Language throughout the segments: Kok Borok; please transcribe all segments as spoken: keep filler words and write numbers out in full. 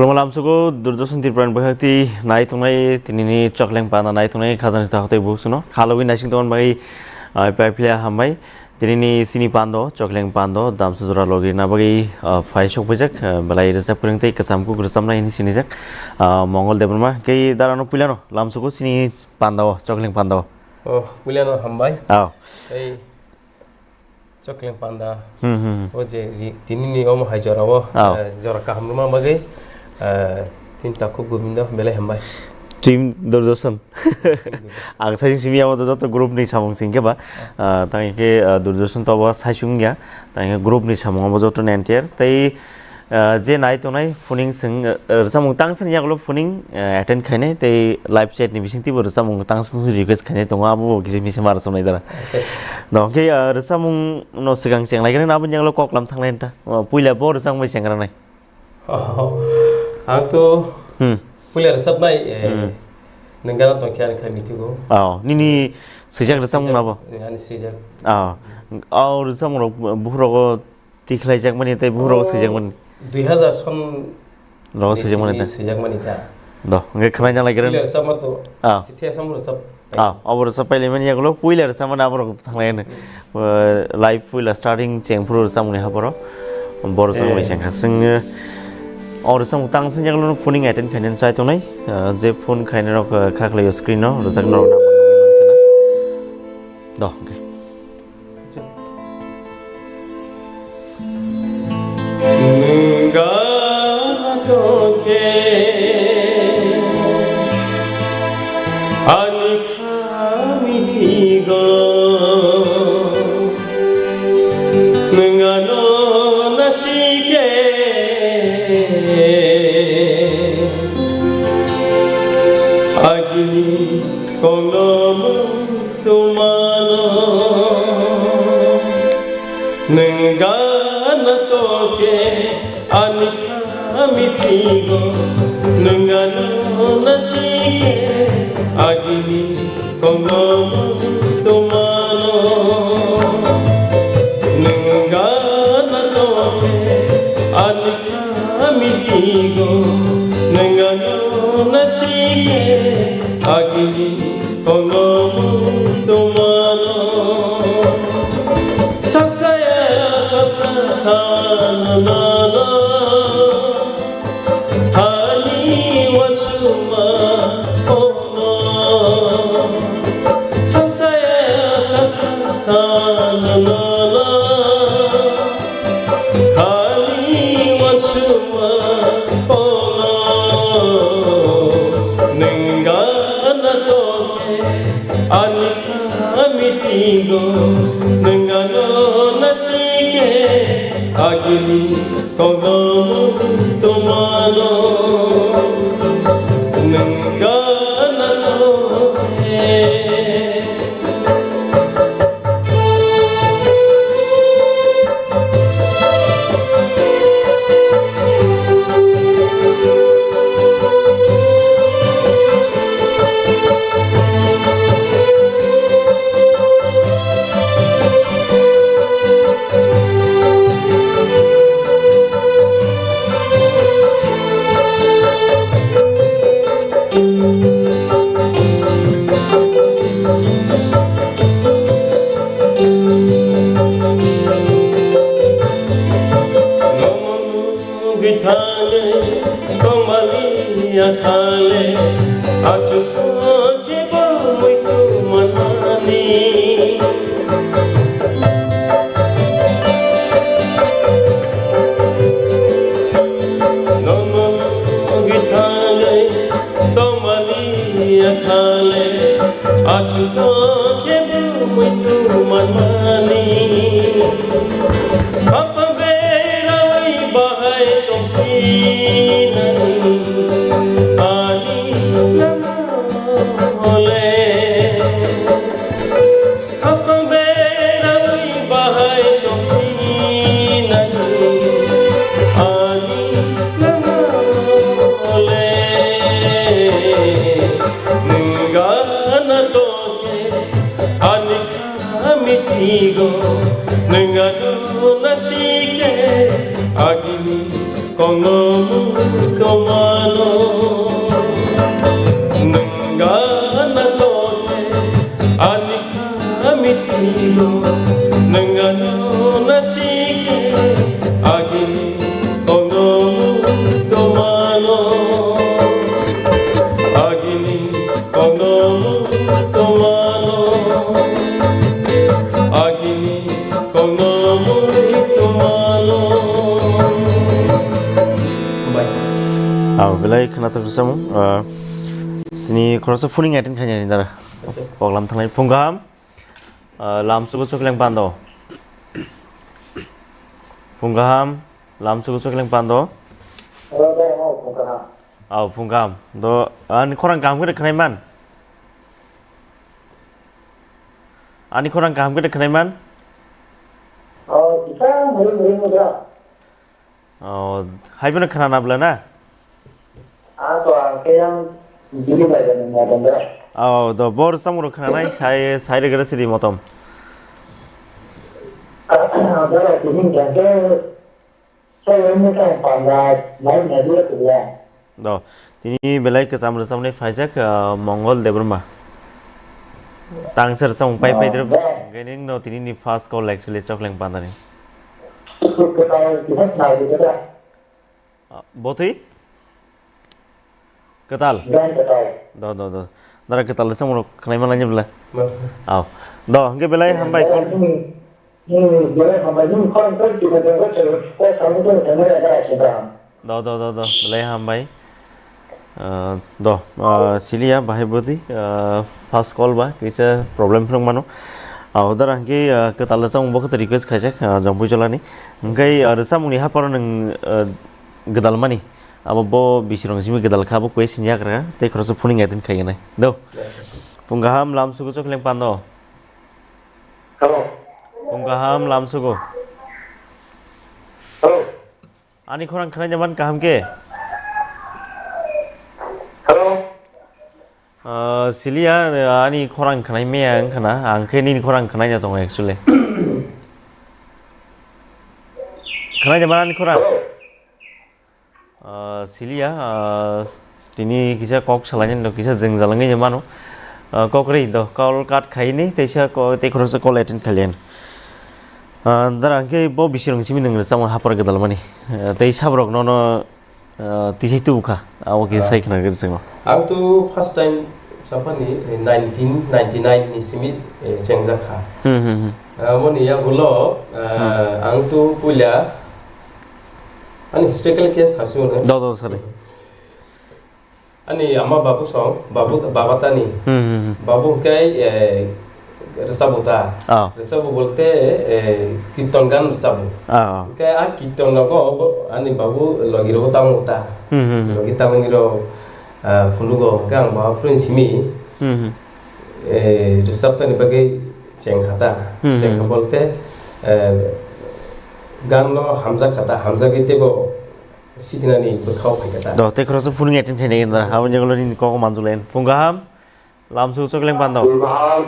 Tongma lamsugo Durdoson Tripurani bwkhakti nai tongnai tinini chokleng panda nai tongnai khajani ta hotai busuno khalogwi naising tongmani bagwi, ah, pai phiya hambai. Tinini sini pando, chokleng pando, damsa jora logi na bagwi, ah, phai sok phaijak, ah, belai rwchap kwrwng tei kwcham kuk rwchapnai hini sinijak, ah, Mongol Debbarma. Kei darano puilano lamsugo sini pandao, chokleng pandao. Oh, puilano hambai. Aw. Tei chokleng panda. Hmm, hmm, hmm. O je ri-, tinini omo hai jorao, Aw. Eh, jora kaham rwma bagwi, eh, tin takhuk Gobindo belai hambai. Team Durdoson. Ang sai simi abo joto group ni samung sing khe ba, ah, tang khe, ah, Durdoson to abo sai sung ya, tang khe group ni samung abo joto nen tier. Tei, ah, je nai tongnai phuning sing, ah, rwchapmung tang sani yagulo phuning, ah, attend khainai tei live chat ni bising tibo rwchapmung tang sung request khainai tongo abo bo kisi misa mar samnai dara. Acha. No khe, ah, rwchapmung no swkang cheng lai khe abo yagulo kok lam thang lai ta. Ah, puila bo rwchapmung bai cheng rwnai. Oh, ang to Hmm. puila rwchapnai, eh, Hmm. nung gana tongkhe ani khai mithigo. Oh, nini swijak rwchapmung nabo? Eh, ani swijak. Oh, oh, rwchapmung rok bukhuk rogo tikhlai jakmani tei bukhuk rogo Oh, swijak mani. Dui hazar son Rogo swijak mani ta. Swijak mani ta. Do, hwnkhe khwlai na lai khe Puila rwchapma to. Ah. Chithi asam rwchap. Ah, abo rwchap pailai mani yagulo, puila rwchapmani aborok thanglai hwnwi. Uh, live puila starting chengphuru rwchapmani haboro. Boro chang Eh. bai chengkha. Chwng, uh, o rwchapmung tang sini yagulo phoning attend khainani chai tongnai. Uh, je phone khainai rok, uh, kha khlai o screen o rwchapna rok number nugwi mankha na. Do, okay. Nungga toke ani khami thigo, nungano nasike agini konglomu tumano. Nung gana toke ani khami thigo, nung gana nasike agini konglomu tumano. Nung gana toke ani khami thigo, nung gana nasike agini konglomu tumano. Saksaya saksa sana nana, hani wansuma ono. Saksaya saksa sana nana, hani wansuma ono. Nung gana toke ani khami thigo, nung gana nasike agini konglomu tumano. Nung gana toke. Githane tongmani akhale, achukha khe bo muitu manani. Nono githane tongmani akhale, achukha khe bo muitu manani. Khapa berawi bahai tongsinani ani lama ole. Khapa berawi bahai tongsinani ani lama ole. Nung gana toke ani khami thigo, nung gana nasike agini Kongno mui tongmano, nwng gana tongkhe ani kha mitino, nwng ano nasikhe agini kongno mui tongmano, agini kongno mui tongmano, agini kongno mui tongmano. Bai. Abo belai khwnathok samung, ah, sini khoroksa phuning attend khainani dara. Acha. Koklam thangnai phung kaham, ah, lam sugo chokleng pando. Phung kaham, lam sugo chokleng pando. Hello, sir. Oh, phung kaham. Oh, phung kaham. Do, ani khorang kaham khe khwnai man? Ani khorang kaham khe khwnai man? Oh, kisa mori mori mudra. Oh, hai bono khwnana bwla na? Ah, to ang khe yang bini bai bai nang na dong da. Oh, do bor samung rok khwnanai sai, sai rwgwra sidi motom. Dara tini jangke Sir, wng mwchang panda nai nai dura kwrwi ang. Do, tini belai kwcham rwchapnai phaijak, ah, Mongol Debbarma. Tangsa rwchapmung pai pai dwrwk, hwnkhe nini no tini ni first call actually chokleng pandani. Kwtal kisa khna rwdi da. Ah, botwi? Kwtal? Gan kwtal. Do, do, do. Dara kwtal rwchapmung rok khwnai manlai ni bwle. Aw. Do, hwnkhe belai hambai. Nini, nini belai hambai, nini khorang tei kisa jenggo se, kok salmu tei tengmani ada ase kaham. Do, do, do, do, belai hambai. Ah, do, ah, siliya bahai bwtwi, ah, first call ba kisa problem phwrwng mano. Ah, dara hwnkhe, ah, kwtal rwchapmung bo khe request khaijak, ah, Jongpui Jolani. Hwnkhe, ah, rwchapmungni haparo nwng, ah, gwdalmani. Abo bo bisirong simi gwdal kha, bo question yagra, tei khoroksa phuning attend khaiya nai. Do. Phung kaham lam sugo chokleng pando. Hello. Phung kaham lam sugo. Hello. Ani khorang khwnai man kaham khe? Hello. Ah, siliya, ani khorang khwnai maya wng khna, ang khe nini khorang khwnai na tongo actually. Khwnai man ani khorang? Hello. Ah, siliya, ah, tini kisa kok salaini no kisa jwngjal wngwi mano. Ah, kok ri do, call cut khaini, teisa ko-, tei khoroksa call attend khalian. Ah, dara hwnkhe bo bisirong simi nwng rwchapmung hapor gwdalmani. Ah, tei sabrok nono, ah, tisai tubukha, abo kisa Ah. sai khna gari swngo. Ang tu first time Sapani, eh, nineteen ninety-nine ni simi, eh, chengjak kha. Hmm, hmm, hmm. Ah, moni ya bulo, ah, Hmm. ang tu puila ani historical case sasu ne. Do, do, sari. Ani ama babu song, babu, baba tani. Hmm, hmm, hmm. Babu kai, eh, resa buta. Ah. Resa bu bolte, eh, kirtan gan resa bu. Ah. Kai a kirtan logo, ani babu logi rogo tang uta. Hmm, hmm, hmm. Logi tang ni ro, ah, phundugo, kai ang babu friend simi. Hmm, hmm. Eh, rwchapnani bagwi chengkha ta. Hmm, hmm. Chengkha bolte, eh, ganno hamjak kha ta, hamjagwi teibo sitinani bwkhao phaikha ta. Do, tei khoroksa phuning attend khainai da, aboni jagolo nini kok manjulayan. Phung kaham, lamsu chokleng pando. Phung kaham.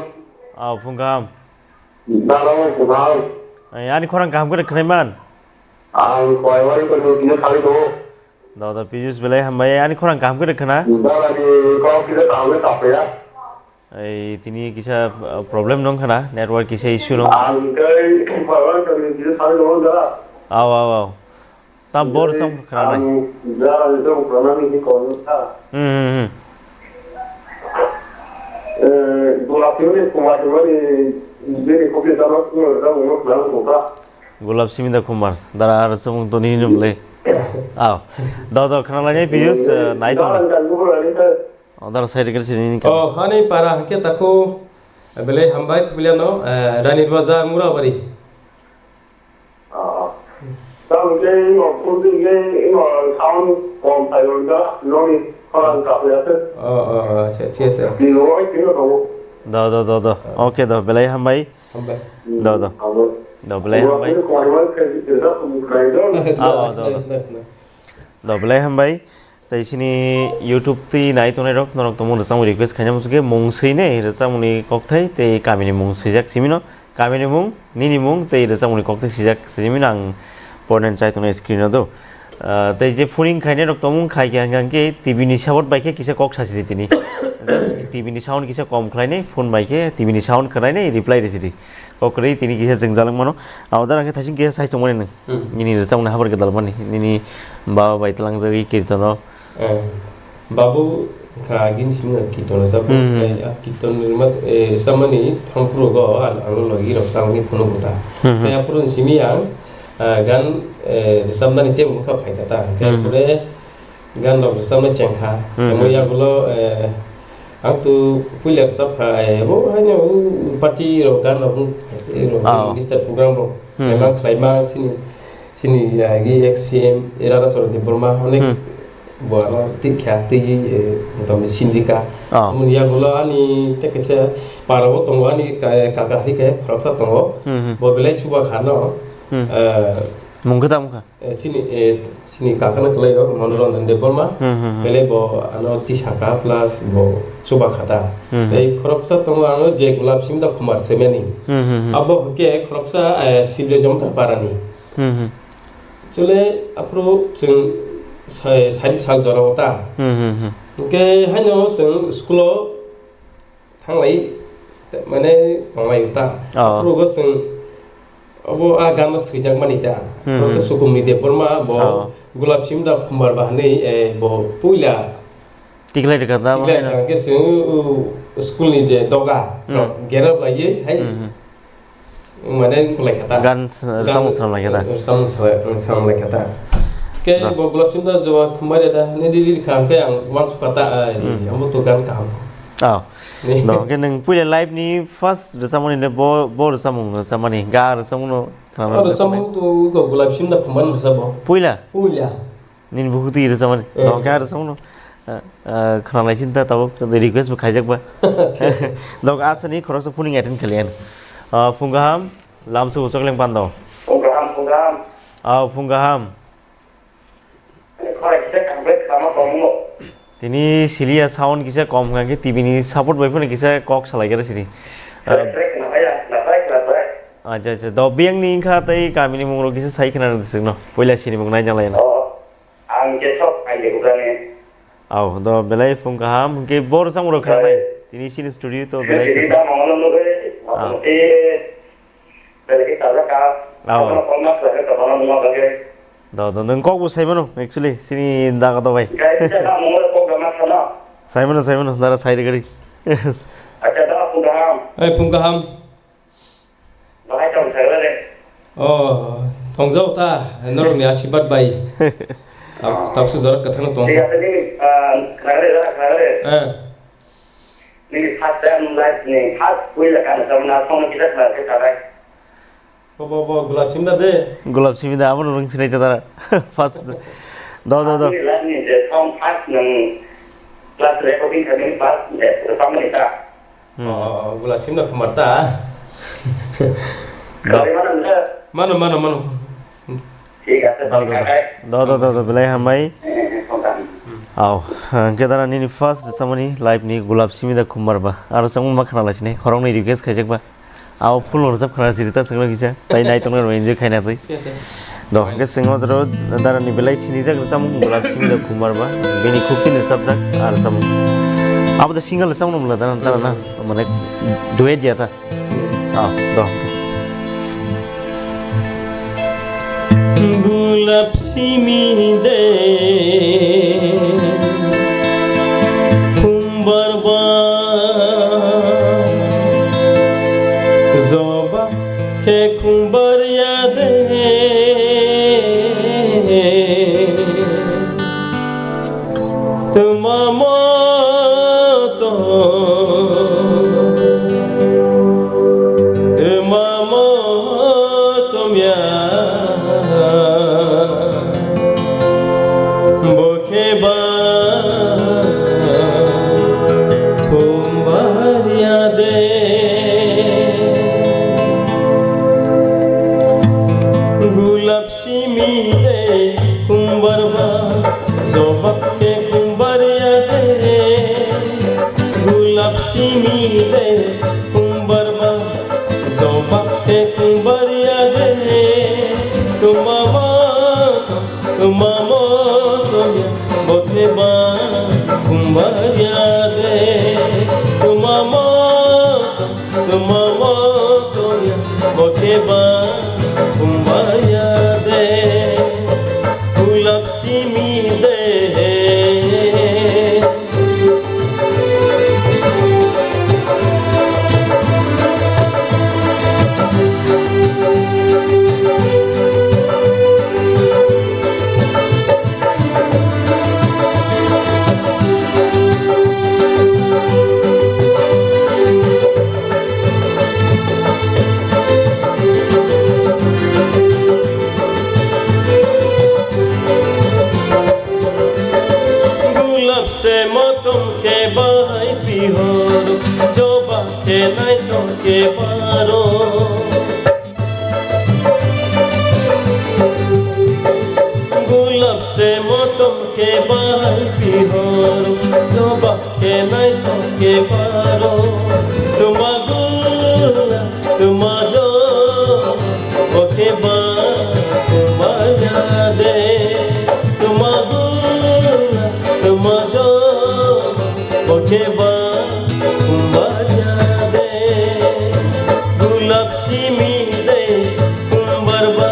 Aw, phung kaham. Dara phung kaham. Ai, ani khorang kaham khe khwnai man? Ang khwlaiwari khe nini thangwi tongo. Do, do, Piyush belai hambai, ani khorang kaham khe khwna? Dara ni kok kisa kaham khe ta phaiya. Ei, tini kisa, uh, problem nong khana, network kisa issue nong. Ang tei khwlaiwari khe nini thangwi tongo da. Aw, aw, aw. Tam bor sam khana nai. Ang dara ni tong khana ni kok ta. Hmm, hmm, hmm. Eh, Gulap ni kumar ni bini kopi dara tu da mo khana ko ta. Gulab Simida Kumar, dara ar sumung toni hinum le. Aw. Do, do, khana lai Piyush, eh, nai tong. Dara ni kan mo khana ni ta. O, dara sai rikir sini ni kan. O, hani para hake taku, belai hambai, puliano, eh, Rani Dwaja Murabari. Ah. Tamo ke ino, phone ke ino, sound kom tayo da, noni, khorang ka ya te. O, o, o, acha, thik ase. Ni roi tino do. Do, do, do, do. Okay, do, belai hambai. Hambai. Do, do. Hambai. Do, belai hambai. Ko ma ko ke da ko mo khana do. Ah, do, do. Do, do, do. Do, belai hambai. Tei sini YouTube twi nai tongnai rok, norok tongmung rwchapmung request khaina muchungkhe mung swi ne rwchapmungni kokthai tei kamini mung swijak simino, kamini mung, nini mung tei rwchapmungni kokthai swijak simino ang pornen chai tongnai screen o do. Ah, tei je phoning khainai rok tongmung khai khe hwnkhe T V ni support bai khe kisa kok sasidi tini. Just T V ni sound kisa kom khlainai, phone bai khe T V ni sound khwlainai reply risidi. Kok kwrwi tini kisa jwngjal wng mano. Abo dara khe thaising kisa sai tongmani nwng. Hmm. Nini rwchapmung habar khe dalmani. Nini baba bai tlangjagwi kirtono. Eh, babu kha gini simi ang kirtono sa Hmm. Khe, ah, kirton rwma, eh, samani thangphuru go ang, ang logi rok tangwi phunuk ta. Hmm. Khe aphuru simi ang, ah, gan, eh, rwchapnani tei bwkha phai kha ta. Khe Hmm. aphuru gan rok rwchapna chengkha. Hmm. Chengwi yagulo, eh, ang tu puila rwchap kha, eh, bo haino u party rok gan rok, eh, rok Oh. Minister program rok Hmm. khlaimang khlaimang sini, sini, eh, agi ex C M Rara Soro Debbarma onek Hmm. bo ano twi kha, twi, eh, motamoti sindika. Oh. Amoni yagulo ani tei kaisa para bo tongo, ani ka-, kaka hai khe khoroksa tongo. Hmm, hmm. Bo belai chuba kha no. Hmm. Eh, Mung khe tamo kha? Eh, chini, eh, chini kaka no kwlai o Manoranjan Debbarma. Hmm, hmm, hmm. Belai bo ano tisa kha plus bo chuba kha ta. Hmm, hmm. Tei khoroksa tongo ano je Gulab Singh da Kumar Semeni. Hmm, hmm, hmm. Abo hwnkhe khoroksa, eh, Sibrai Jamtar Parani. Hmm, hmm. Chole aphuru chwng sai, sai sal jora o ta. Hmm, hmm, hmm. Hwnkhe haino chwng school o thanglai, mane, tonglai ta. Oh. Aphuru bo chwng, obo a gan no swijak mani ta. Hmm, Aphuru se hmm. Sukumni Debbarma bo Oh. Gulab Singh da Kumar ba hwnwi, eh, bo puila Tiklai rwkha da, tiklai haino. Rwkha khe chwng, uh, school ni je doga, Hmm. rok gera bai ye, hai. Hmm, hmm. Mane kulai kha ta. Gan s-, Gan, samung swnam lai kha ta. Samung swnam, swnam lai kha ta. Khe Da. Bo Gulab Singh da joba khumbai da, ne di di kha, khe ang uansuk kha ta, ai, Hmm. Amo to gan kaham. Oh. Ni. Do, khe nwng puila live ni first rwchapmani ne bo, bo rwchapmung rwchapmani, ga rwchapmung no khna Oh, rwchapmung to go Gulab Singh da khumbai rwchap bo. Puila? Puila. Nini bukhuk twi rwchapmani. Eh. Tong khe rwchapmano. Ah, ah, khwnalai sinta tabuk request bo khaijak ba. Dok asani khoroksa phuning attend khaliya. Ah, phung kaham, lamsu bo chokleng pando. Phung kaham, phung kaham. Ah, phung kaham. Khorok kisa complete kama komo. Tini siliya sound kisa kom hwnkha khe T V ni support bai phano kisa kok salai khe sini. Ah, Track, track, nabaya, nabaya, nabaya. Acha, acha. Do biyang ni wngkha tei kamini mung rok kisa sai khna rwdi singno. Poila sini mung naina lai no. Oh. Ang jesok, ang jebukrani. Au, do belai phung kaham, hwnkhe bor samung rok khna nai. Tini sini studio to belai tini kisa. Da mangano nugwi, Ah. Motamoti belai kisa jaka. Au. Kono kono mas lagi, kono nungma lagi. Do, do, nwng kok bo sai mano, actually, sini daga do bai. Gai kisa na mungwi kok gama sana. Sai mano, sai mano, dara sai rigari. Acha, da phung kaham. Ai, phung kaham. Bahai tong sagra de. Oh, tongjao ta, norokni asibad bai. Tab-, tabsu jorok kwthang tong. Thik ase, nini, ah, khnagrwi, jora khnagrwi. Eh. Nini first time life ni, first puila kana sabna song kita khnagrwi tabai. Bo, bo, bo, Gulab Singh da de. Gulab Singh da, abono rung sinai ta tara. First. Do, do, do. Nini life ni je song first nang class recording kami first, eh, family ta. Hmm. Oh, Gulab Singh da khumar ta. Do. Kali mana nda? Mano, mano, mano. Thik ase, Do, do, do. Bye, bye. Do, do, do, do, belai hambai. Eh, eh, eh, phone ta. Au, hwnkhe dara nini first samani live ni Gulab Singh da khumar ba. Aro samung ma khna lai sini, khoroknwi request khaijak ba. Abo full rwchap khna siri ta swkang kisa. Tai nai tongna rw enjoy khaina twi. Yes, sir. Do, hwnkhe swngma jora dara ni belai sinijak rwchapmung Gulab Singh da khumar ba. Bini khuk tin rwchapjak, ah, rwchapmung. Abo da single rwchapmung mla dara, dara na. Hmm. Mane duet ya ta. Ah, do. Gulab simi de khumbar ba, zoba khe khumbar ya de. Twma motom, twma motom ya, bo khe ba khumbar ya de. Tumamo toya bokeba kumbaya de, gulap simi de. Gulap se motom khe bahai pihoro, joba khe naithok khe baro. Gulap se motom khe bahai pihoro, joba khe naithok khe baro. Tuma gula, tuma jo, bokeba, tuma ya de. Tuma gula, tuma jo, bokeba, kumbaya de. Gulap simi de, kumbar ba,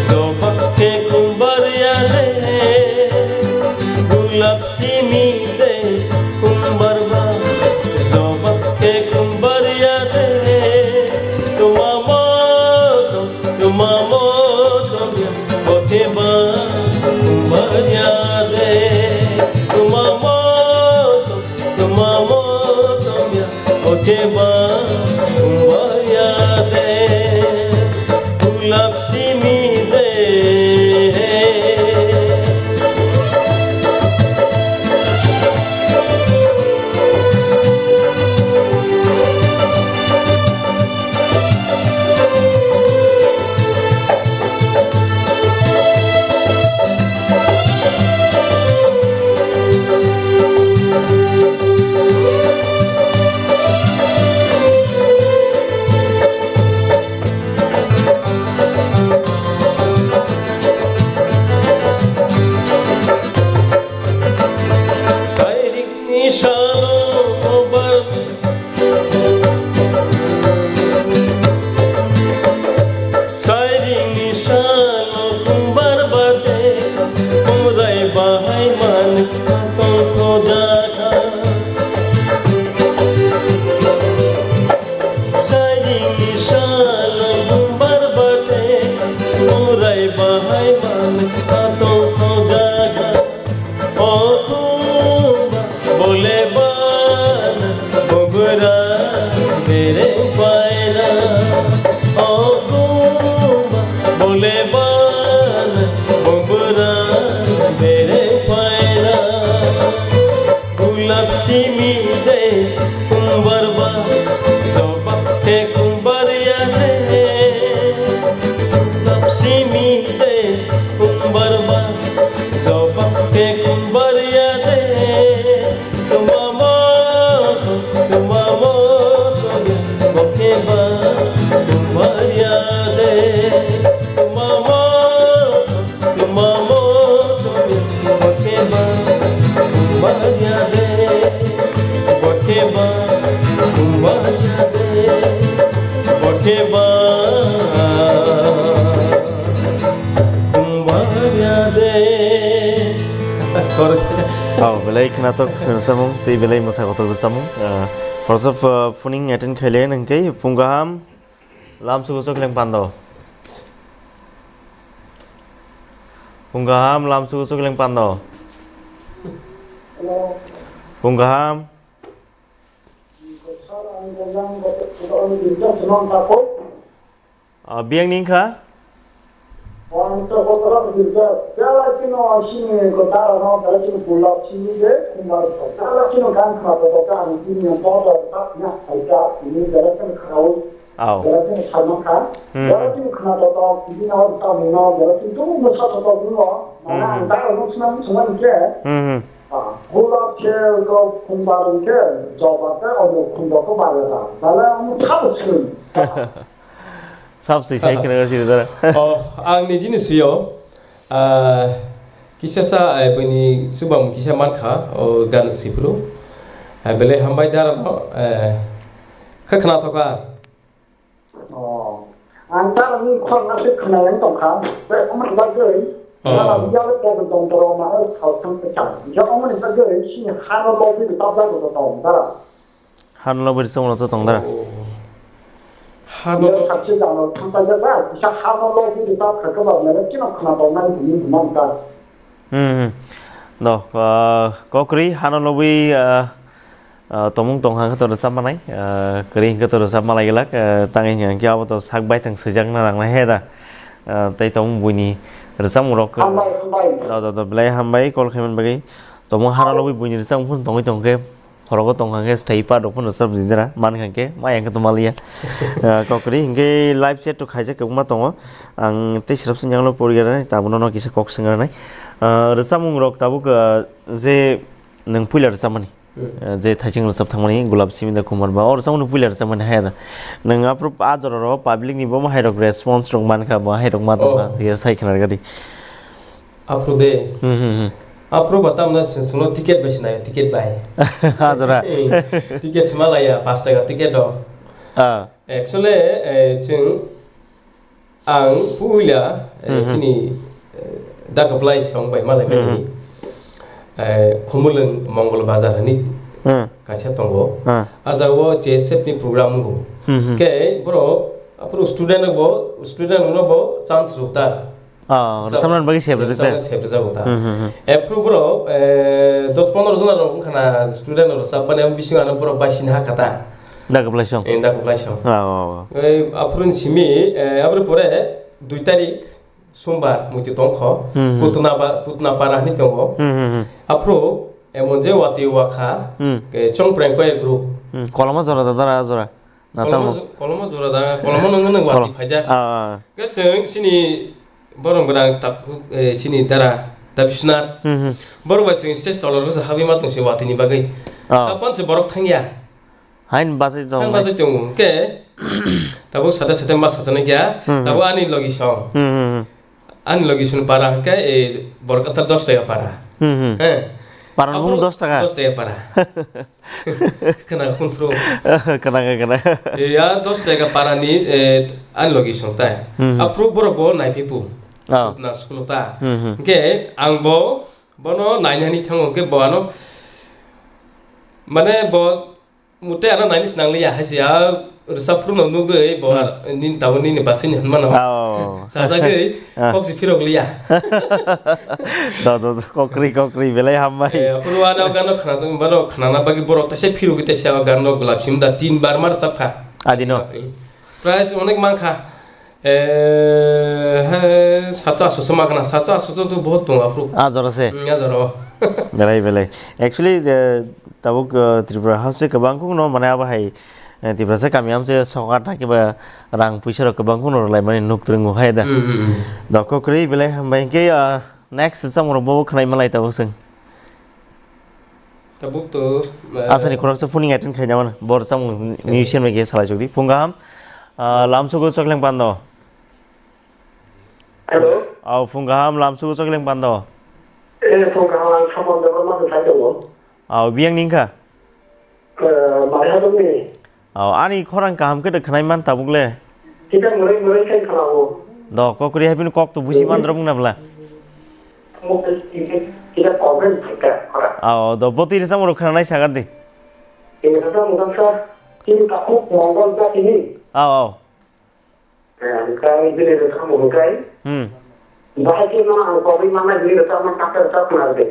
joba khe kumbar ya de. Gulap simi de, kumbar ba, joba khe kumbar ya de. Tuma motom, tuma motom ya, bokeba, kumbar ya de. Tuma motom, tuma motom ya, bokeba, kumbar ya de. Gulap simi de. Sairing ni salo bar, sairing ni salo kumbar bade, kumrai bahai man tong tho jaka. Sairing ni salo kumbar bade, kumrai bahai man tong tho jaka. O kumba bole bana bogra bere paina. O kumba bole bana bogra bere paina. Gulap simi de kumbar ba, jobab khe kumbar ya de. Gulap simi de kumbar ba, jobab khe kumbar ya de. Tuma motom, tuma motom ya, bokeba kumbar ya de. Tuma motom, tuma motom ya, bokeba kumbar ya de. Bokeba kumbar ya de. Bokeba kumbar ya de. Oh, belai khnatok samung, tei belai mwsa kotor samung. Ah, first of, ah, phuning attend khaile nang khe phung kaham. Lam sugu sukleng pando. Phung kaham, lam sugu sukleng pando. Phung kaham. Ah, biyang ni wngkha? Au. Bera chini salma kha. Hmm. Bera chini khna to to, bini no ta mung no, bera chini tu mo sa to to mung no. Mana hmm, ang ta no sna mo sna ni ke. Hmm, hmm. Ah, gulap khe ko khumbar ke, joba ke o mo khumbar ko bare ta. Bale mo thabo sini. Sab si sai khna si dara. Oh, ang ni jini suyo. Ah, kisa sa, eh, bini subam kisa mankha, o gan sipru. Eh, bele hambai dara no, eh, Khe khwnathokha. Oh. Ang ta ni khorna se khwnai tongkha. Tei omo bagwi Oh. Nana biyalo tong tong toro ma oi khao thang kha. Ya omo ni bagwi sini hano bagwi ta ba ko tong dara. Hano bagwi tong to tong dara. Hano Yo thakse jano thang ta ba. Sa hano bagwi ta kha ka ba na kino khwna tong nai ni mang ta. Hmm. No, ah, kokri hano lobwi, ah, ah, tomung tong hang to rwchap manai, ah, kwrwi hwnkhe to rwchap malai glak, ah, tangwi hwnkhe abo to sak baithang swijak na nangnai he da. Ah, tei tomung buini rwchapmung rok. Hambai, hambai. Do, do, do, belai hambai call khaimani bagwi. Tomung hano lobwi buini rwchapmung phun tongwi tongkhe. Khorogo tong hwnkhe stay part rok phano sab jindra man hwnkhe ma yang to maliya. Ah, kokri hwnkhe live chat to khaijak kwbangma tongo. Ang tei srap sini yang lo poriya nai tabuk no kisa kok swngra nai. Ah, rwchapmung rok tabuk, ah, je nwng puila rwchapmani. Hmm. Ah, je thaising rwchap thangmani Gulab Siminda Kumar ba o rwchapmani puila rwchapmani haya da. Nwng aphuru a jora rok public ni bo hai rok response rok mankha bo hai rok ma tongkha Oh. Tei sai khna gadi. Aphuru de. Hmm, hmm, hmm. Aphuru ba tamna se-, sungno ticket bai sinai, ticket bai. Ha, jora. Eh, ticket sima laya, paanch taka ticket do. Ah. Actually, eh, chwng, ang puila, eh, Hmm, hmm. Chini, eh, Dakoplai song bai malai Hmm, mani. Hmm. Eh, Khumulwng Mongol Bazar hani Hmm. Kaisa tongo. Ah. Aja o J S F ni program go. Hmm, hmm. Ke bro, aphuru student bo, student no bo chance rukta. Ah, rwchapna bagwi sep rwjak de? Rwchapna sep rwjago ta. Hmm, hmm, hmm. Aphuru borok, eh, dos pondro jona rok wngkha na student rok rwchapmani, abo bisingo ano borok bai sini hakha ta. Dakoplai song? Eh, Dakoplai song. Ah, oh, oh. Eh, aphuru ni simi, eh, aboni pore dui tarik sombar muitu tongkho. Hmm, hmm. Putna ba-, Putna para hwnwi tongo. Hmm, hmm, hmm. Aphuru emon je watwi wakha, Hmm. eh, Chongpreng Choir group. Hmm, koloma jora da dara jora. Na Koloma tamo. jo-, koloma jora da, koloma nungno nung Kol-, wati phaijak. Ah, ah. Ke chwng chini borok gwnang tak, eh, chini dara, Tabiswnath. Hmm, hmm. Borok bai chwng stage tolor bwsa habwi ma tong se watini bagwi. Ah. Tapon se borok thangya. Hain bachai tongo. Hain bachai tongo. Ke, tabuk sade sade ma sachana kya, Hmm, hmm. Tabuk ani logi song. Hmm, hmm, hmm. Ani logi song para hwnkhe, eh, borok kathar dos taka para. Hmm, hmm. He. Para Aphuru bung dos taka? Dos taka para. Khna kun phuru. Khna kha, khna kha. Eh, ya dos taka para ni, eh, ani logi song tai. Hmm, hmm. Aphuru borok bo nai phi pu. Oh. Na school ta. Hmm, hmm. Hwnkhe ang bo, bono nainani thango hwnkhe bo ano, mane bo Mute ano naini sinang liya hai se, a rwchap phuru no nugwi bo Hmm. ar-, nini tabuk nini basini hwnmano. Oh. Sajagwi Ah. Kok se phirok liya. Do, do, do, kokri, kokri, belai hambai. Eh, aphuru ano gano khna, bano khnana bagwi borok taisa phirogwi taisa o gano Gulab Siminda tin bar ma rwchapkha. Adino? Eh, prize onek mankha. Eh, he, sato aso se mankha na, sato aso se to bahut tongo aphuru. Ah, jora se? Hmm, ah, jora o. Belai, belai. Actually, eh, tabuk, eh, Tripura ha se kwbang khuk no, mane abo hai, eh, Tiprasa kami ham se sokar thang kiba rang puisa rok kwbang khuk no rwlai mani nuk twrwng hai da. Hmm, hmm, hmm. Dokho kwrwi belai hambai hwnkhe, ah, next samung rok bo khwnai malai tabuk chwng. Tabuk to, eh, Asani khoroksa phuning attend khaina mano. Bor samung musician bai khe salai chukdi. Phung kaham, ah, lamsugo chokleng pando. Hello. Au, phung kaham, lamsugo chokleng pando. Eh, phung kaham, ang Samon Debbarma thai tongo. Au, biyang ningkha? Eh, Maiha dongni. Oh, ani khorang kaham khe da khwnai man tabuk le. Kita mwrwi mwrwi khe khwnao. Do, kokri hai bini kok to busi Mhm. Man drop na bla. Kita problem thaka khorang. Oh, do, boti risa moro khwnai sagar di. Ini kata mungkin sa, ini takut mongol ta ini. Oh, oh. Eh, hwnkhe bini rwchapmung hwnkhe, Hmm. Bahai khe no ang kobui manai hwnwi rwchapmani kata rwchapmung rwdi.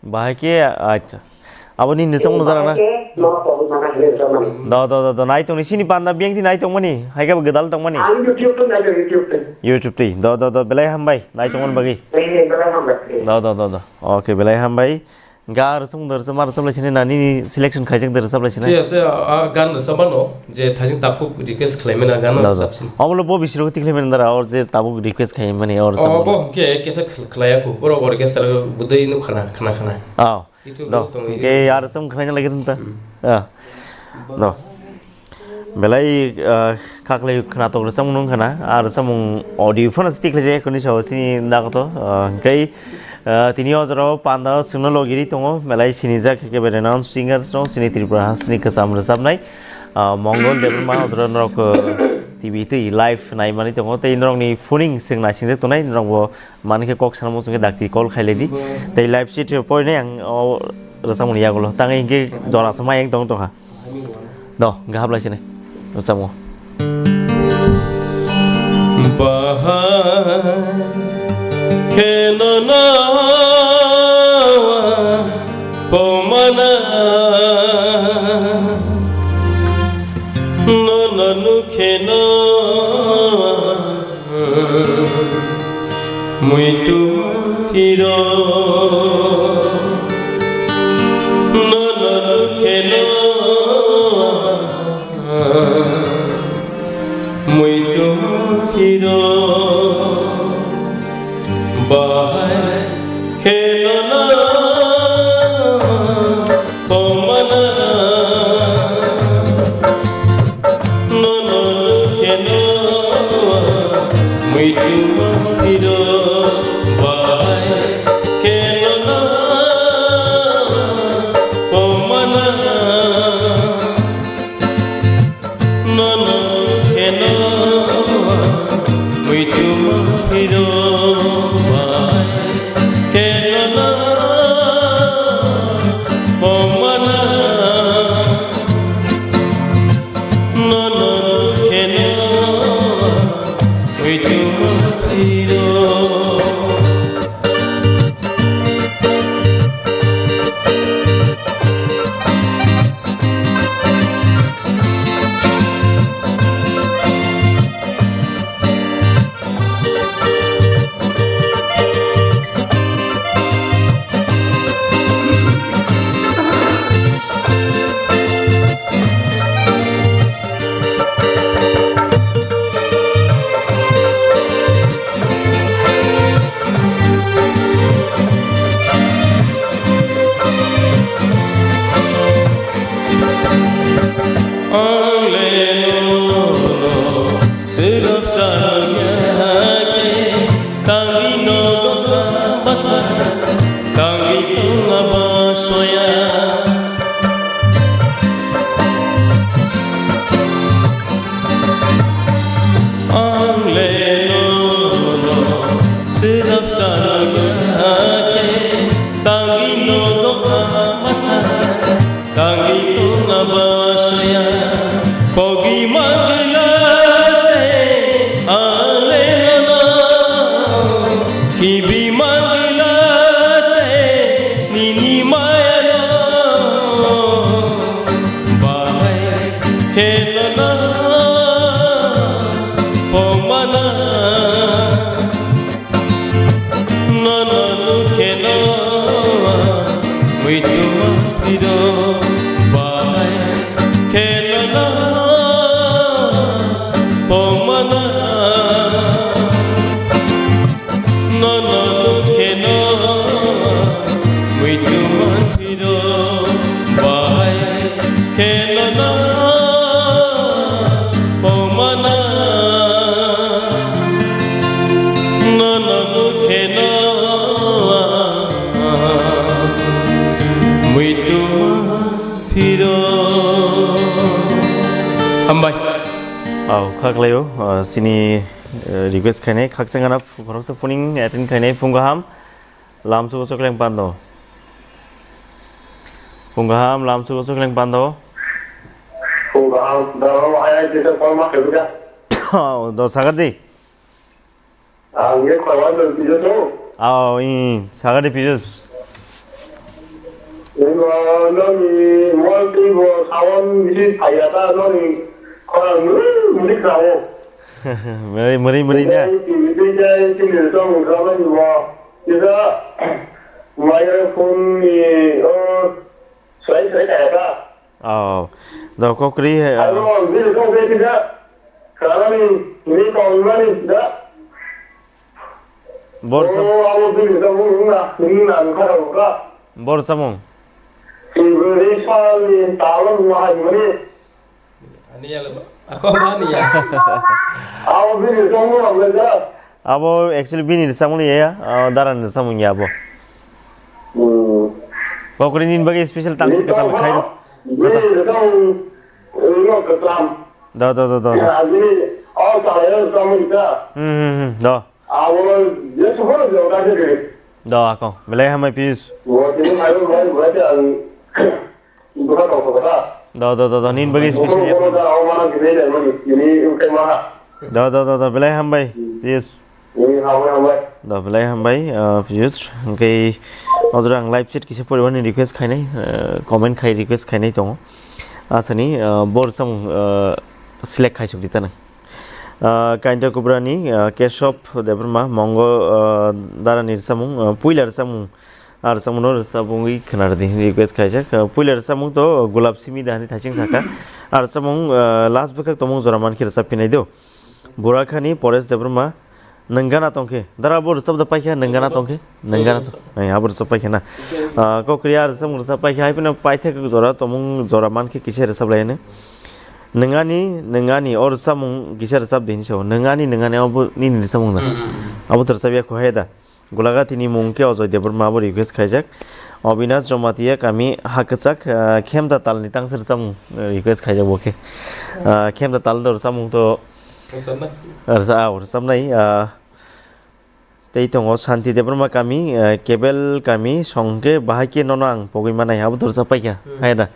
Bahai khe, acha. Abo nini rwchapmung jana na? Bahai khe no kobui manai hwnwi rwchapmani. Do, do, do, do, nai tongni sini panda biyang thi nai tongmani, hai khe bo gwdal tongmani? Ang YouTube twi nai tongo, YouTube twi. YouTube twi. Do, do, do, belai hambai, nai tongmani bagwi. Eh, belai hambai. Do, do, do, do. Okay, belai hambai. Ga rwchapmung da rwchap, ma rwchap lai sini na nini selection khaijak da rwchap lai sini? Thik ase, a, a gan rwchapmano, je thaising takhuk request khlaimani a gan Da, da. Rwchap sini. Omo lo bo bisiro tikhlaimani dara, or je tabuk request khaimani, or O, rwchapmano. Bo hwnkhe kesa khl-, khlaiya kho, borok orchestra budai no khana, khana, khana. Oh. Itu Do, tong hwnkhe ya rwchapmung khlaina lagi rwngta. Hmm. Ah. Do. Belai, ah, kaklai khwnatok rwchapmung nung khana, ah, rwchapmung audio phano se tikhlai jaya kuni sao sini nakoto, ah, hwnkhe, ah, tini o jorao panda o chwngno logiri tongo, belai sinijak khe kebe renowned singers rok, sini Tripura hasteni kwcham rwchapnai, Ah, Mongol Debbarma ojora norok, ah, T V twi live naimani tongo, tei norokni phoning swng naisingjak tongnai, norokbo mankhe kok sana muchungkhe dakti call khailai di. Tei live sheet rw porinai ang o rwchapmani yagulo. Tangwi hinkhe jora se mayeng tong tongkha. Do, hingkhe hablai sinai rwchapmo. Bahai kheno na pomana nono nukheno muitu phiro nono nukheno muitu phiro bahai kheno na pomana nono kheno muitu phiro bahai kheno na pomana nono kheno muitu phiro bahai kheno na pomana nono kheno muitu phiro. Ang le nono sirap sanya ke tangwi no dokha bakha tangwi tongma ba soya. Ang le nono sirap sanya ke tangwi no dokha bakha tangwi tongma ba soya. Pogi magila te ang le nono khibi magila te nini maya no bahai kheno na pomana nono nukheno muitu phiro bahai kheno na pomana nono nukheno muitu phiro bahai kheno na pomana nono nukheno muitu phiro. Hambai. Au, kha khlaio, ah, sini, eh, request khainai, khakchangma khoroksa phoning attend khainai, phung kaham. Lamsugo Chokleng Pando. Phung kaham, Lamsugo Chokleng Pando. Phung kaham, daro ayai kisa kolma kebida. Oh, do sagar di. Ang ye khorwa do bijo to. Oh, i sagar di pijos. Ino noni mol ti bo sawan bisi phaya ta noni khorang muli muli krawo. Mari, mari, mari na. Ti ti jai ti ni song krawo ni bo. Kisa microphone ni, oh, sai sai kaya ta. Oh, do kokri, eh, aro bini song sai kisa. Karani ni kong mani da. Bor sam- Oh, abo bini song na, ni na khara ka. Bor samung. Ti bini song ni talon mahai mani. Ani ya lama. Ako mani ya. Abo bini song na le da. Abo actually bini rwchapmung ya, ah, dara ni rwchapmung ya abo. Hmm. Kokri nini bagwi special tangsi kwtal khairok. Bini rwchapmung, Kwcham. Da, da, da, da, da. Ajini o salai o kwcham wngkha. Hmm, hmm, hmm, da. Abono jesu phano jora khe de. Da, ako. Belai hambai, Piyush. Bo tini mai bo mai bo ta ang bukha tong kha ta. Da, da, da, da. Nin bagi special. Bo da o mana khe de mani. Ini ukai maha. Da, da, da, da. Belai hambai, Piyush. Ini hambai, hambai. Da, belai hambai, ah, Piyush. Hwnkhe ojora ang live chat kisa poribani request khainai, ah, comment khai request khainai tongo. Asani, ah, bo rwchapmung, ah, select khaisuk di tana. Ah, Kainta Kubrani, ah, Keshob Debbarma, Mongo, ah, Darani rwchapmung, ah, puila rwchapmung, ah, rwchapmungno rwchapmungwi khwnarwdi, request khaijak. Ah, puila rwchapmung to Gulab Simi da hwnwi thaising saka. Ah, rwchapmung, ah, last bwkhak tongmung jora mankhe rwchap phinai do. Burakhani Paresh Debbarma, Nwng gana tongkhe, dara bo rwchap da paikha, nwng gana tongkhe, nwng gana tong-, ai, abo rwchap paikha na. Ah, kokri a rwchap, rwchap paikha, hai phano paithak jora, tongmung jora mankhe kisa rwchap laiyani. Nwng ani, nwng ani, o rwchapmung kisa rwchap di hinwi sao. Nwng ani, nwng ani, abo nini rwchapmung na. Mm, mm, mm. Abo to rwchap ya kho hai da. Gulaga tini mung khe Ajoy Debbarma abo request khaijak. Obinash Jamatia kami ha kwchak, ah, Khemda talni tangsa rwchapmung, eh, request khaijak bo khe. Ah, Khemda tal do rwchapmung to Rwchapnai? Rwcha-, ah, rwchapnai, ah, Tei tongo Shanti Debbarma kami, eh, Kebel kami, songke bahai khe nono ang pogwi manai, abo dorsa paikha, hmm, hai da.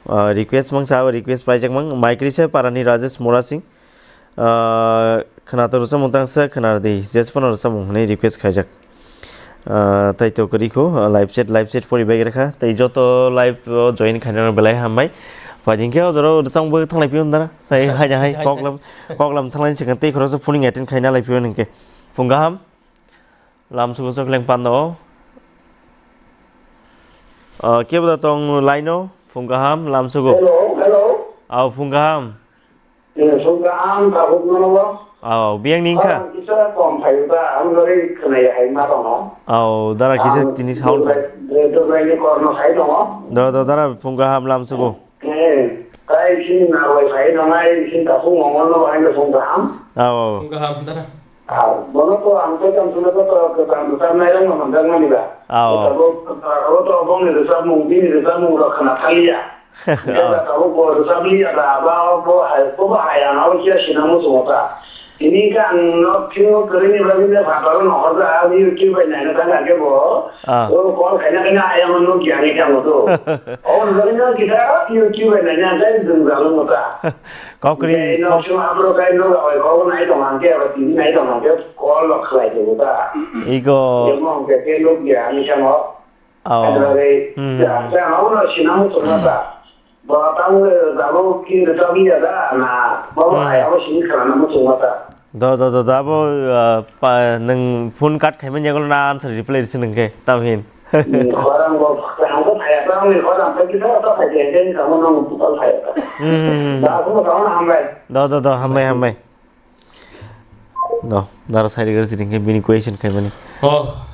Ah, request mangsa, abo request paijak mang, Maikrisa parani Rajesh Murasing, ah, khwnato rwchapmung tangsa khwnardi, jesphano rwchapmung hwnwi request khaijak. Ah, tei to kwrwi kho, ah, live chat, live chat pori bai rwkha, tei joto live o join khainai rok belai hambai. Paiding khe o jora rwchapmung bo thanglai phiyok dara, tei hai hai koklam, koklam thanglai sikang tei khoroksa phuning attend khaina lai phiyok hwnkhe. Phung kaham. Lamsugo sokleng pando. Ah, kebo da tong line o. Phung kaham, lamsugo. Hello, hello. Aw, phung kaham. Eh, phung kaham, tabuk nono. Aw, biyang ni wngkha. Kisa kom phayu da, ang gari khwnai hai ma tono. Aw, dara kisa tini sound. Dre, dre, dre, ni korno sai tongo. Do, do, dara phung kaham, lamsugo. Eh, tai sini narwai sai tongnai, sini takhuk mongol no bahai no song kaham. Aw, aw. Song kaham, dara. Ah, bono to ang to tang suna to, to, to tang, to tang nai rang no manjak mani ba. Aw. Tabuk, tabuk to bong ni rwchapmung, bini rwchapmung rok khna thaliya. Aw. Tabuk bo rwchapliya da, ba, bo hai, bo hai ang abo kya sina muchungo ta. Tini khe ang no thingo kwrwini bagwi le phataro nohorjak, ani YouTube bai naina thang khe bo. Ah. O call khaina khaina ayang no giani kamo to. O bagwi no kita YouTube bai naina thang jwngjal no ta. Kokri, kok- no kok- sima abro kai no oi ko nai tong ang khe, aba T V nai tong ang khe, call lo khlai de ta. Igo. Jemo ang khe ke no giani kamo. Oh. Abo bai, hmm, ya, ya, abo no sina muchungo ta. Bo tang le dabo kin de tabi ya da na. Bo, hmm, ai abo sini khana muchungo ta. Do, do, do, do, abo, ah, pa, nwng phone cut khaimani yagulo na answer reply risi nwng khe, tamhin. Hmm, khorang bo, ang bo phaya ta, ang khorang ta, kita ta phaya ta, ta mo nang pukal phaya ta. Hmm, hmm, hmm. Da, aku mo ta, hambai. Do, do, do, hambai, hambai. No, naro side gari sitting khe bini question khaimani. Oh,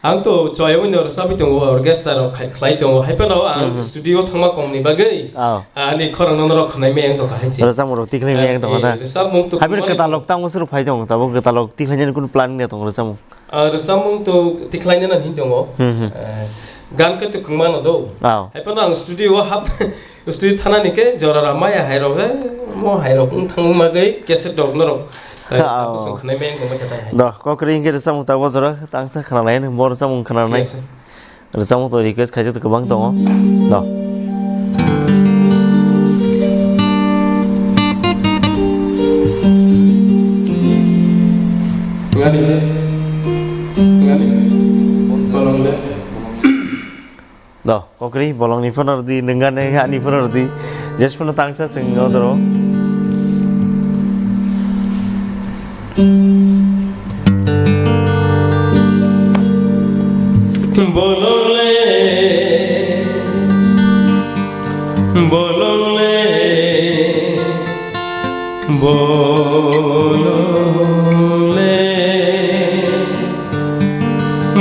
ang to choyawino rwchapwi tongo, orchestra rok khai-, khlai tongo. Hai phano ang, hmm, hmm, studio thangma kongni bagwi, oh, ani khorang no norok khwnai meyang tongkha hai se. Rwchapmung rok tikhlai meyang tongkha na. Eh, rwchapmung to hai phano kwtal rok tamo suru phai tongo, tabo kwtal rok tikhlainani kunu planning de tongo rwchapmung? Ah, rwchapmung to tikhlainani hin tongo. Hmm, hmm. Eh, gan khe to kwmano do. Oh. Hai phano ang studio o hap Studio thanani khe jora ra maya hai rok, he, mo hai rok wng thangma bagwi cassette rok norok, eh, ah, kusung khwnai meng tongma khe tai hai. Do, kokri hwnkhe rwchapmung tabuk jora tangsa khwnanai, bo rwchapmung khwnanai. Yes, sir. Rwchapmung to request khaijak kwbang tongo. Do. Ngani, ngani, tolong de. Do, kokri, bolongni phone rwdi, nwnggani ani phone rwdi. Jesphano tangsa chwng o joro. Bolong le, bolong le, bolong le,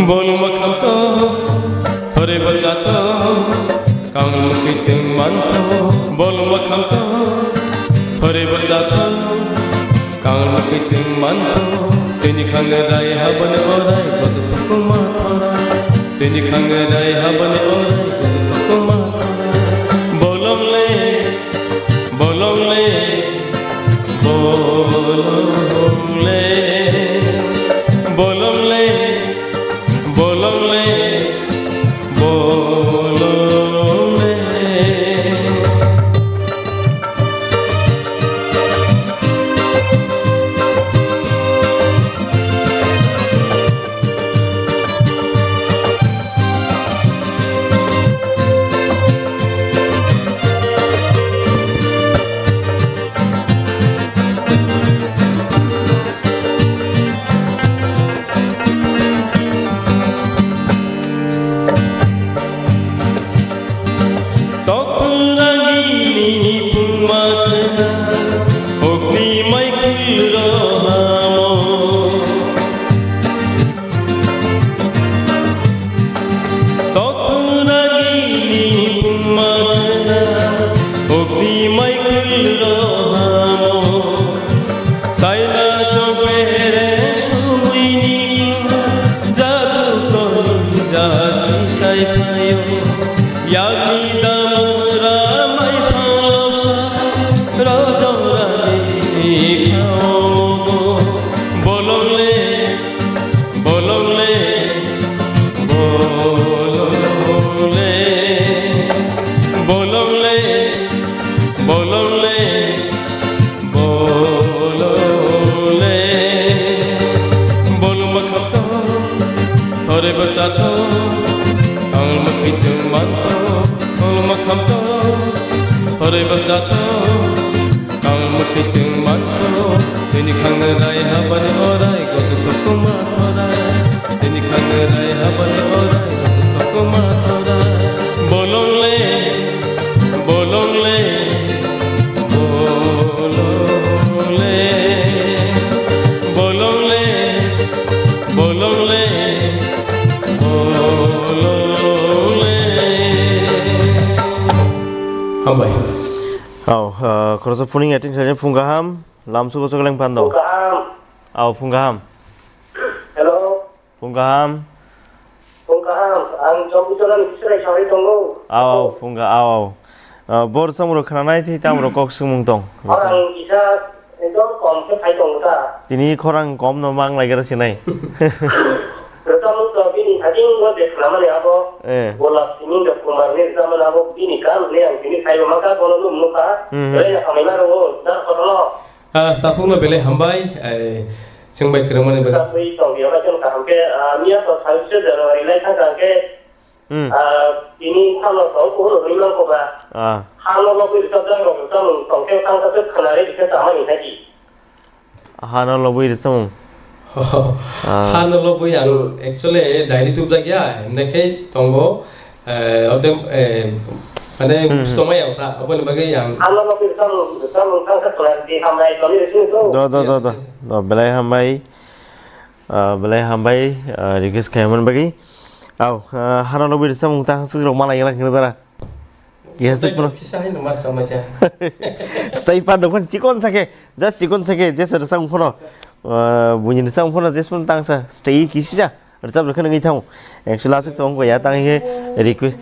bolong makham to. Thore bwsa to kang mwkhwi twng mantho, bolong bwkham to. Thore bwsa to kang mwkhwi twng mantho. Tini khang rai habani orai, bodo thokma thora. Tini khang rai habani orai, bodo thokma thora. Bolong le, Bolongle, bolongle, bolongle, bolongle. Tokthwrangni pungma khwna, hokni mai khulro hamo. Tokthwrangni pungma khwna, hokni mai khulro hamo. Saina chopere suini jadu koi jasi sai phayo. Yakni damra mai phalopsa rojorani khaogo. Bolongle, bolongle, bolongle, bolongle, bolongle. Bolole, bolong makham to, thore bwsa to, ang mwkhwi tong man to, bolong makham to, thore bwsa to, ang mwkhwi tong man to, tini khang rai habani orai, goto to kuma thorai. Tini khang rai habani orai tokma thorai. Bolongle, bolongle, bolongle, bolongle, bolongle, bolongle. Hambai. Au, ah, khoroksa phuning acting khlainai phung kaham, lamsugo sokoleng pando. Phung kaham. Au, phung kaham. Hello. Phung kaham. Phung kaham, ang Chompichorani Kisrai sawi tongo. Aw, aw, phung ka-, aw, aw. Ah, bor samro khnanai thai tamro kok sumung tong. Ang kisa ekdom kom khe phai tongo ta. Tini khorang kom no mang lai gara sinai. Rwchapmung to bini thajing bo je khnamani abo. Eh. Golap simi do kumar ni rwchapmani abo bini kan ni ang bini khai bo maka bono num nukha. Hmm, hmm. Belai ya khamai ma rwo, dar kotono. Ah, takhukno belai hambai, ai, chwng bai kwrwngmani bagwi. Tabwi tongdi, obo chwng kaham khe, ah, miya to thangse January lai thang thang khe, Hmm. ah, tini thangno to kuhur hwnwi mankho ba. Ah. Hano lobwi rwchapjak rok rwchapmung tong khe thang thang khe khwnari khe chamani nai di. Hano lobwi rwchapmung. Ah. Hano lobwi ang actually diary tubjak ya, himnai khe tongo, eh, ode, eh, mane Hmm, hmm. Musto maya wngkha, aboni bagwi ang Hano lobwi rwchapmung, rwchapmung thang khe khwnari di, hambai tongni rwchapmung. Do, do, do, do. Do, belai hambai. Ah, belai hambai, ah, request khaimani bagwi. Au, ah, hano lobwi rwchapmung ta hasik rok malai gana khna dara. Kisa hai no mar samai kha. Stay pa dokon chikon sake, just chikon sake, just rwchapmung phono. Ah, buini rwchapmung phono just phono tangsa. Stay kisi ja. Rwchap rwkhe nangwi thango. Actually aswk tong ya tang he request,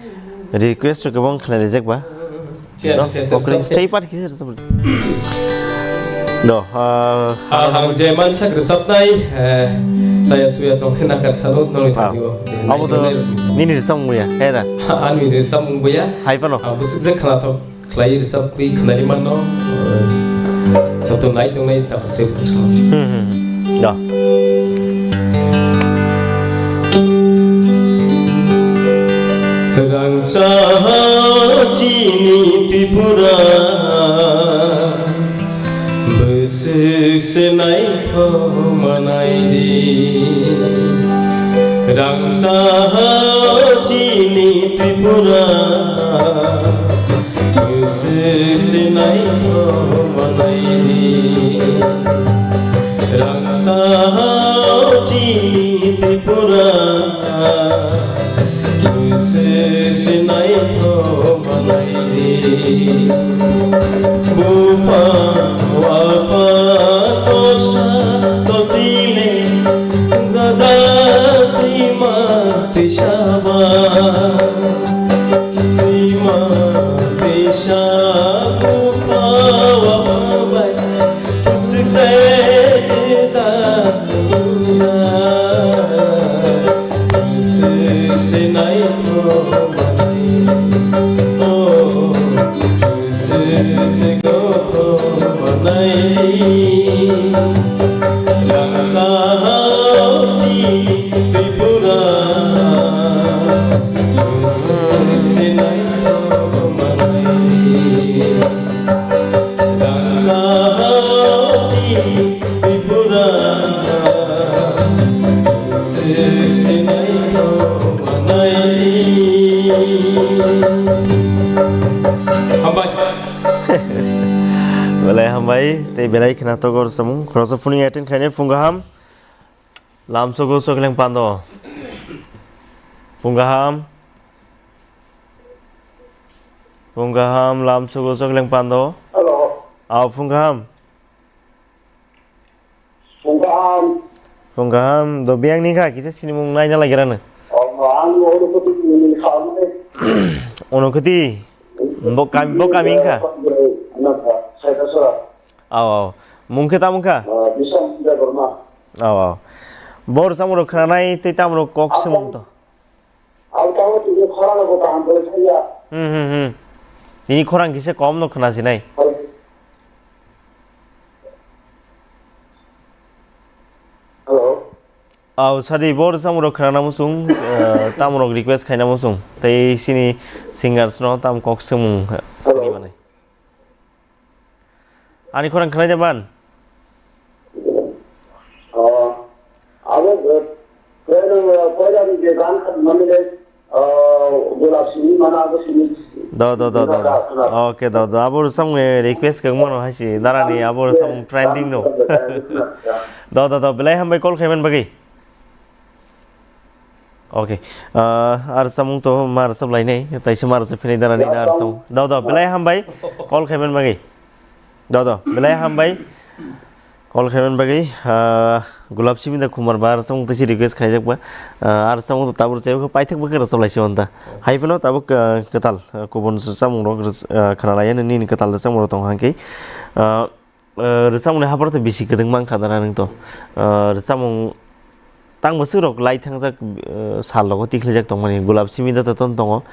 request rok kwbang khlai rijak ba. Yes, yes, yes, yes. Stay part kisa rwchap. Do, ah, ah, ang je mansak rwchapnai, eh, saya suya tong khe nakar salo nongni thangio. Abo to nini rwchapmung ya, he da? Ani rwchapmung bo ya. Hai phano? Ang bwswk je khwnathok khlai rwchapwi khwnari mano, eh, joto nai tongnai tabuk tei bwswk. Hmm, hmm, hmm. Da. Rangchak chini Tripura, bwswk se naithok manai di. Rangchak chini Tripura, bwswk se naithok manai di. Rangchak chini Tripura, bwswk se naithok manai di. Bupha, wapha, toksa, totine, gaja, twima, twisaba. Twima, twisa, bupha, wapha bai. Hambai. Belai hambai, tei belai khna togor samung. Khoroksa phone attend khainai phung kaham. Lamsogo Chokleng Pando. Phung kaham. Phung kaham, Lamsogo Chokleng Pando. Hello. Aw, phung kaham. Phung kaham. Phung kaham, do biyang ni kha, kisa sinimung naina lagi rano. Oh, ang Unukoti ni kha ni. Unukoti? Bo kami, bo kami kha? Aw, aw. Mung khe tamo kha? Aw, aw. Bor samung rok khna nai tei tamo rok kok swmung to. Ang tamo tini khorang bo kaham khe thangya. Hmm, hmm, hmm. Tini khorang kisa kom no khna sinai. Hello. Aw, sadi bor samung rok khna na musung, eh, tamo rok request khaina musung. Tei sini singers no tam kok swmung, eh, sini manai. Ani khorang khwnai de man? Oh, abo, eh, koila, koila ni je gan khat mani le, oh, gulab simi mana abo simi. Do, do, do, do, do. Khna, khna. Okay, do, do. Abo rwchapmung ni request khe mano hai si. Darani abo rwchapmung trending no. Khna, khna. Do, do, do. Belai hambai call khaiman bagwi. Okay. Ah, ar samung to mar sab lainai, taisa mar sab phini darani na ar samung. Dao, dao, belai hambai. Call khaiman bagwi. Dao, dao, belai hambai. Call khaiman bagwi. Ah, Gulab Simi da Kumar ba ar samung taisi request khaijak ba. Ah, ar samung to tabur chayuk paithak ba khe rwchap laisi wanta. Hai phano tabuk, ah, kwtal, ah, kubun samung rok rwch-, ah, khna laiya nini kwtal samung rok tong hangkhe. Ah, eh, rwchapmung ni haphar to bisi kwdwng mankha dara nung to. Eh, rwchapmung tang bwswk rok lai thangjak, eh, sal rogo tikhlaijak tongmani Gulab Simi da to ton tongo.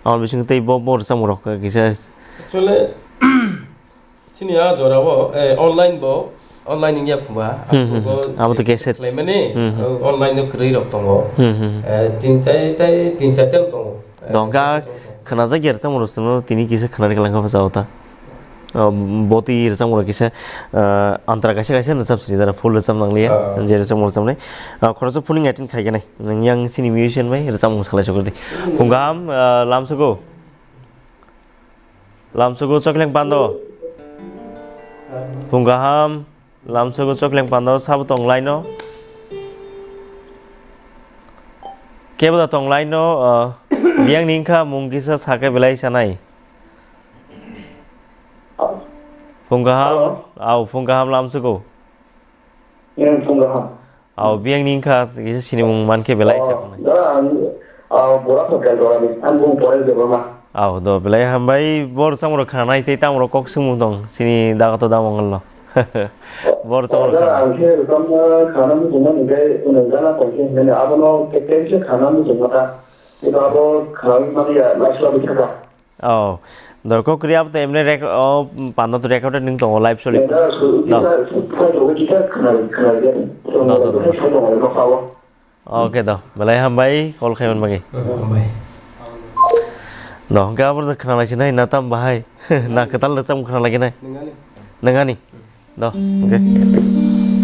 Aboni bisingo tei bo, bo rwchapmung rok kisa. Actually, chini a jora o, eh, online bo, online wngya khumba. Hmm, hmm, hmm. Abo to cassette. Khlaimani, hmm, hmm, oh, online no kwrwi rok tongo. Hmm, hmm, hmm. Eh, tin chai, tai tin chai ten tongo. Dongka khwnajak ya rwchapmung rok chwngno tini kisa khwnari kwlangkha bwsa ota. Ah, botwi rwchapmung rok kisa, ah, antara kaisa kaisa rwchap sini dara full rwchap nangliya. Ah. Je rwchapmung rwchapnai. Ah, khoroksa phuning attend khaiganai. Nang yang sini musician bai rwchapmung salai sokdi. Phung kaham, ah, Lamsogo. Lamsogo Chokleng Pando. Phung kaham. Lamsogo Chokleng Pando sabo tong laino. Kebo da tong laino, ah, biyang ni wngkha mung kisa sakhe belai sanai. Phung kaham, hello. Au, phung kaham Lamsogo. Hmm, phung kaham. Au, biyang ni wngkha kisa sinimung mankhe belai. Oh, saknai. Da, ang, ah, Bora Hotel Dorani, ang bung Porel Debbarma. Au, do, belai hambai, bor samung rok khwnanai tei tamo rok kok swngmung tong, sini daga to da mangalo. Bor samung rok khwnanai. Ang khe rwchapna khana muchungma hwnkhe, nwng gana tongkhe hwnkhai abono khe khe khana muchungma ta. Eba abo khana mani ya, naisla bwkha ka. Oh, do, kok kriya abo to emne rek-, oh, panda to recorded nwng tongo, live soli. Nwng da su-, do. Kisa su-, phai tongo, kisa khana, khana ya. Do, do, do, do. Phai tongo, no sao. Okay do, belai hambai call khaiman bagwi. Hambai. Do, hwnkhe abo rwjak khwnalai sinai, na tam bahai? Na kwtal rwchapmung khwnalai nai? Nangani. Nangani? Do, hwnkhe.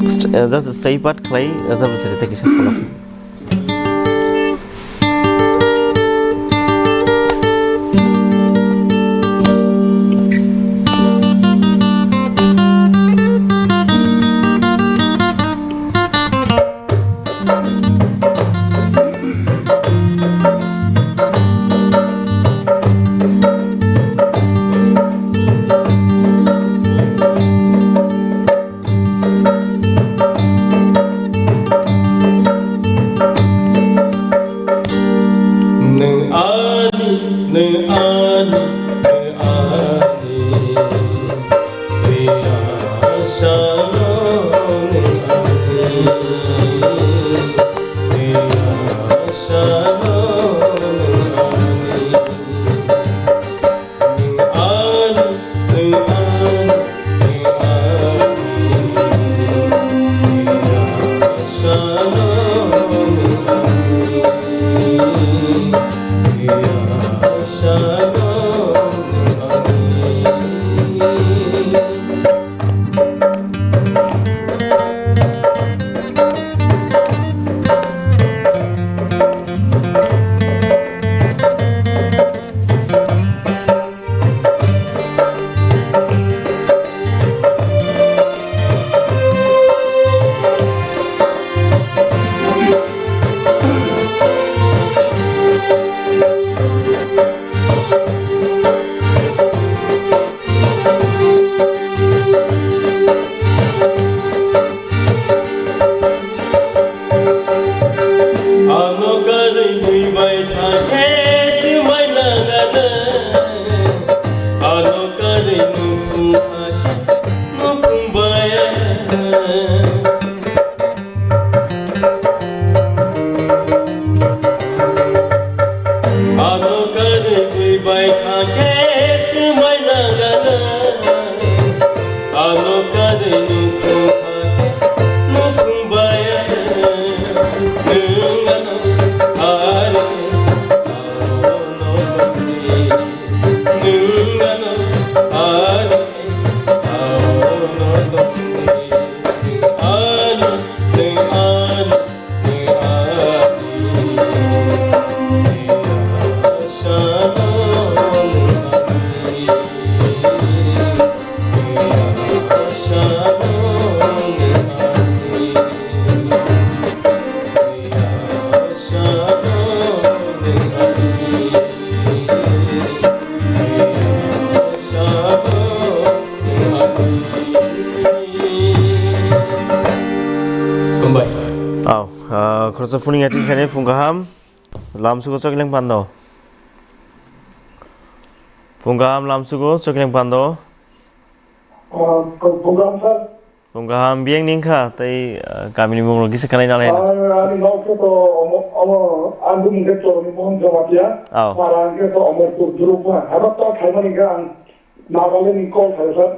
St-, eh, just stay part khlai, eh, jab sari tei kisa khwlak. Ano karwi bai thangkhe swmai nangana. Ano karwi nukhung thangkhe nukhung bai ano. Nwng ano ar khe ano tongdi. Nwng ano ar khe ano tongdi. Ano, nwng ano. Hambai. Au, ah, khoroksa phuning yating khainai phung kaham. Lamsugo chokling pando. Phung kaham lamsugo chokling pando. Ah, phung kaham, sir. Phung kaham biyang ning kha, tei, ah, kamini mung rok kisa kanai nalai na. Ah, ani nok khe to omo, omo, ang bumung khe Choroni Mohon Jamatia. Au. Para ang khe to Omorpur Durukma. Abo to khaimani khe ang Nagaland ni call khayo, sir.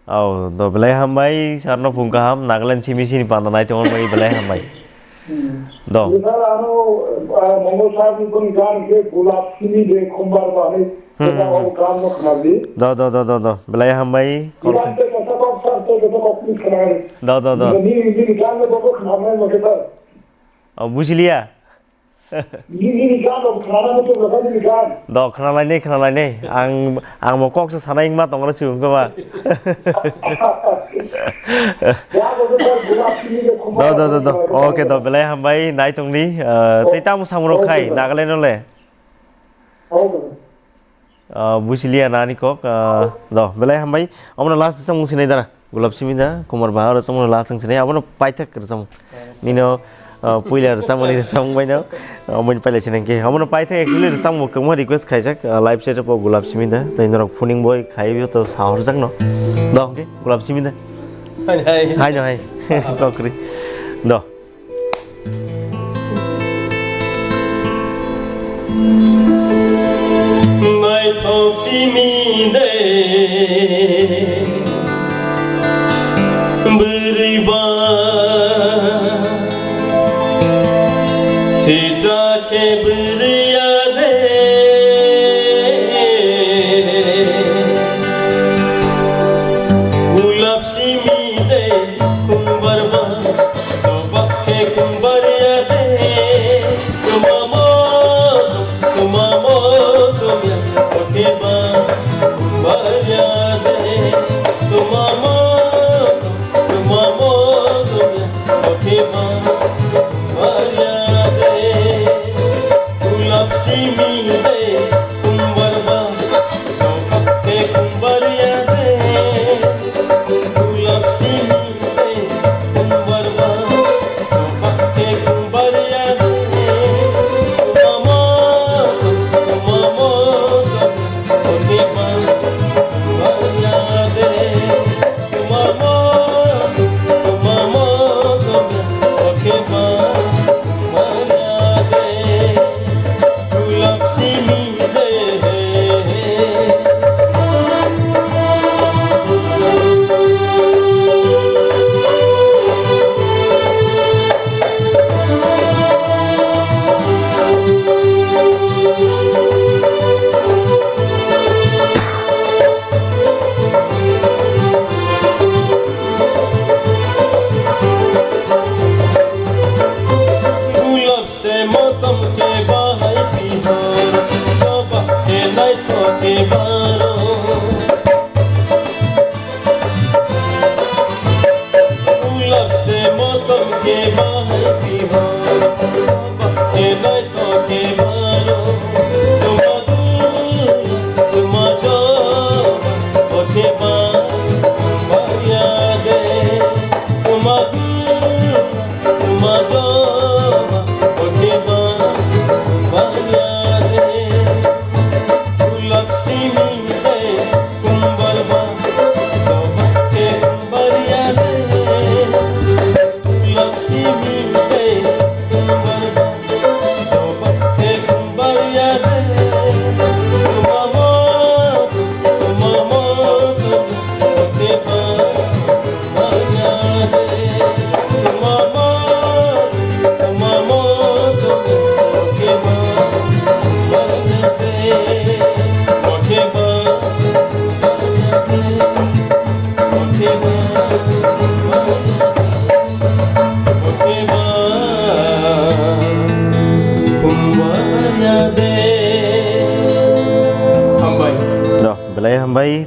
Au, do belai hambai, sir no phung kaham, Nagaland simi sini panda nai tongmani belai hambai. Hmm. Do. Sir, ano, ah, Mongol sir ni boni gan khe Gulap Simi de Khumbar ba ni, hmm, khe ta o gan no khna di. Do, do, do, do, do. Belai hambai. Gan te kasa kok sir, te kasa kok ni khna di. Do, do, do. Ni, ni, ni gan no kok khna nai mo khe, sir. O, bujiliya. Nini gan rok khwnana muchung rok nini gan. Do khwnalainai, khwnalainai. Ang, ang bo kok se sanai wngma tongo si wngkha ba. Ya bo khe sir, gulap simi de khumba. Do, do, do, do. Oke, do, belai hambai, nai tongdi. Eh, tei tamo samung rok khai, Nagaland no le. Oke. Ah, buchiliya nani kok, ah, do, belai hambai. Omono last samung sinai dara. Gulap simi da, Kumar Baha rwchapmung last ang sinai. Abono paithak rwchapmung. Nino, ah, puila rwchapmani rwchapmung baino, ah, omono paila sinai khe. Abono paithak actually rwchapmung kwbangma request khaijak, ah, live set up o Gulap simi da. Tei norok phuning boi khai yo to sahorjak no. Do, hwnkhe Gulap simi da. Hai, hai. Hai no hai. Kokri. Do. Naithok simi de bwrwi ba sita khe bwrwi ya de. Gulap simi de kumbar ba. Sobak khe kumbar ya de, kumamo, kumamo, kumya, oke ba, kumbar ya de, kumamo, kumamo, kumya, oke ba, kumbar ya de. Gulap simi de, kumbar ba, sobak khe kumbar ya de, gulap simi. Gulap se motom ke bahai pihor, soba ke naithok ke baro. Gulap se motom ke bahai pihor, soba ke naithok ke baro. Tuma dula, tuma joba, oke ba, baya de. Tuma dula,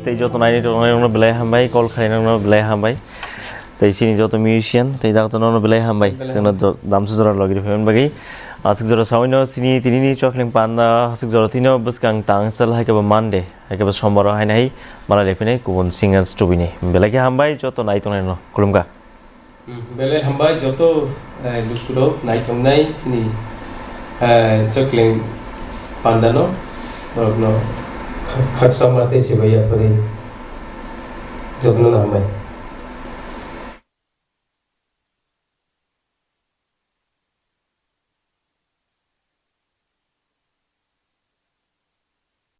Tei joto naini tongnai rokno belai hambai, call khlainai rokno belai hambai. Tei chini joto musician, tei dakto nono belai hambai. Belai Chwngno hambai. jo-, damsa jora logi rwphaiman bagwi. Aswk jora sawi no chini tinini Chokleng Panda, aswk jora tino bwskang tangsal hai khe bo Monday, hai khe bo Sombar o haino hai mala lephinai kubun singers tubini. Belai khe hambai joto nai tongnai rokno. Khulumkha. Hmm, belai hambai joto, eh, lukurok naitongnai chini, eh, Chokleng Pandano, borokno khaksa ma tei chibaiya phwrwi jotono hambai.